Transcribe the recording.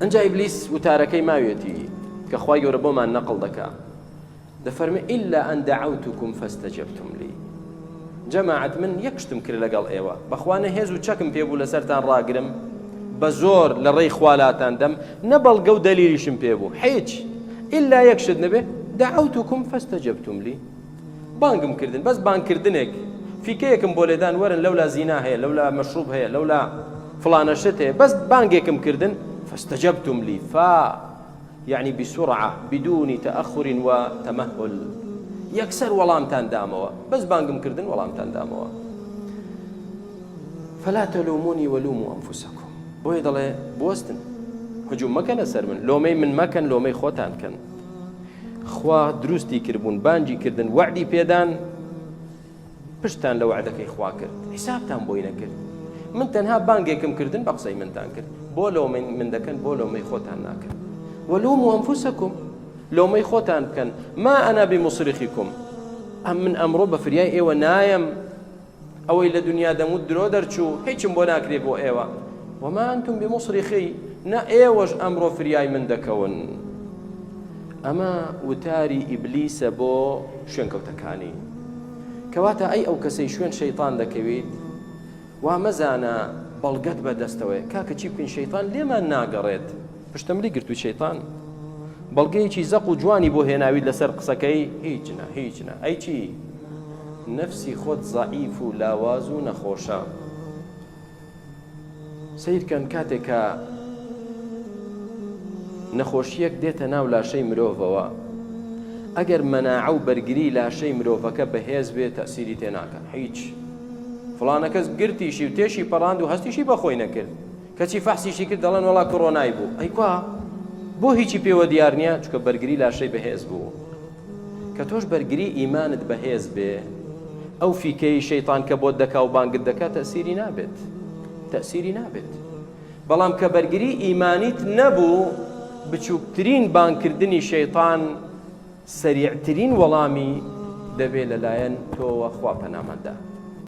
ئەجا ئیبلیس وتارەکەی ماوێتی کە خوای گەورە بۆمان نەقڵ دەکا دەفەرمێ إلا أن دعوتكم فاستجبتم لي جەماعەت من یەک شتم کرد لەگەڵ ئێوە بەخوا نە هێز و چەکم پێ بوو لەسەرتان ڕاگرم بە زۆر لە ڕێی خوالاتان دەم نە بەڵگە و دەلیلیشم پێ بوو هیچ ئللا یەک شت نەبێ دعوتكم فاستجبتم لي بانگم کردن بەس بانگکردنێک فیکەیەکم بۆ لێدان وەرن لەولا زینا هەیە لەولا مەشروب هەیە لەولا فڵانە شت هەیە بەس بانگێکم کردن فاستجبتم لي فا یعنی بسرعە بدون تأخر و تمهل یەکسەر وەڵامتان دامەوە بەس بانگم کردن وەڵامتان دامەوە فلا تلوموني ولوموا أنفسكم بۆیە دەڵێ بوەستن هجوم مەکەنە سەر من لۆمەی من مەکەن لۆمەی خۆتان کەن خوا دروستی کردبوون بانگی کردن وەعدی پێدان پشتتان لە وەعدەکەی خوا کرد حیسابتان بۆی نەکرد من تەنها بانگێکم کردن بە قسەی منتان کرد بۆ لۆمەی من دەکەن بۆ لۆمەی خۆتان ناکەن ولوموا أنفسكم لۆمەی خۆتان بکەن ما أنا بمصرخكم ئەم من ئەمڕۆ بە فریای ئێوە نایەم ئەوەی لە دنیا دەموت درۆ دەرچوو هیچم بۆ ناکرێ بۆ ئێوە وما أنتم بمصرخي نە ئێوەش ئەمڕۆ فریای من دەکەون ئەمە وتاری ئیبلیسە بۆ شوێنکەوتەکانی کەواتە ئەی ئەو کەسەی شوێن شەیتان دەکەویت وا مەزانە بەڵگەت بەدەستەوەی کاکە چی بکەین شەیتان لێمان ناگەڕێت پشتەملی گرتوو شەیتان بەڵگەیەکی زەق و جوانی بۆ هێناویت لەسەر قسەکەی هیچ نا هیچ نا ئەی چی نەفسی خۆت زەعیف و لاواز و نەخۆشە سەیرکەن کاتێک کە نەخۆشیەک دێتە ناو لاشەی مرۆڤەوە ئەگەر مەناعە و بەرگری لاشەی مرۆڤەکە بەهێز بێت تەسیری تێ ناکە هیچ فڵانەکەس گرتیشی و تێشی پەڕاند و هەستیشی بەخۆی نەکرد کەچی فەحسیشی کرد دەڵێن وەڵا کۆرۆنای بوو ئەی کوا بۆ هیچی پێوە دیار نییە چونکە بەرگری لاشەی بەهێز بوو کە تۆش بەرگری ئیمانت بەهێز بێ ئەو فیکەی شەیتان کە بۆت دەکا و بانگت دەکا تەسیری نابێت تەسیری نابێت بەڵام کە بەرگری ئیمانیت نەبوو بچووکترین بانکردنی شەیتان سەریعترین وەڵامی دەبێ لەلایەن تۆوە خوا پەناماندا.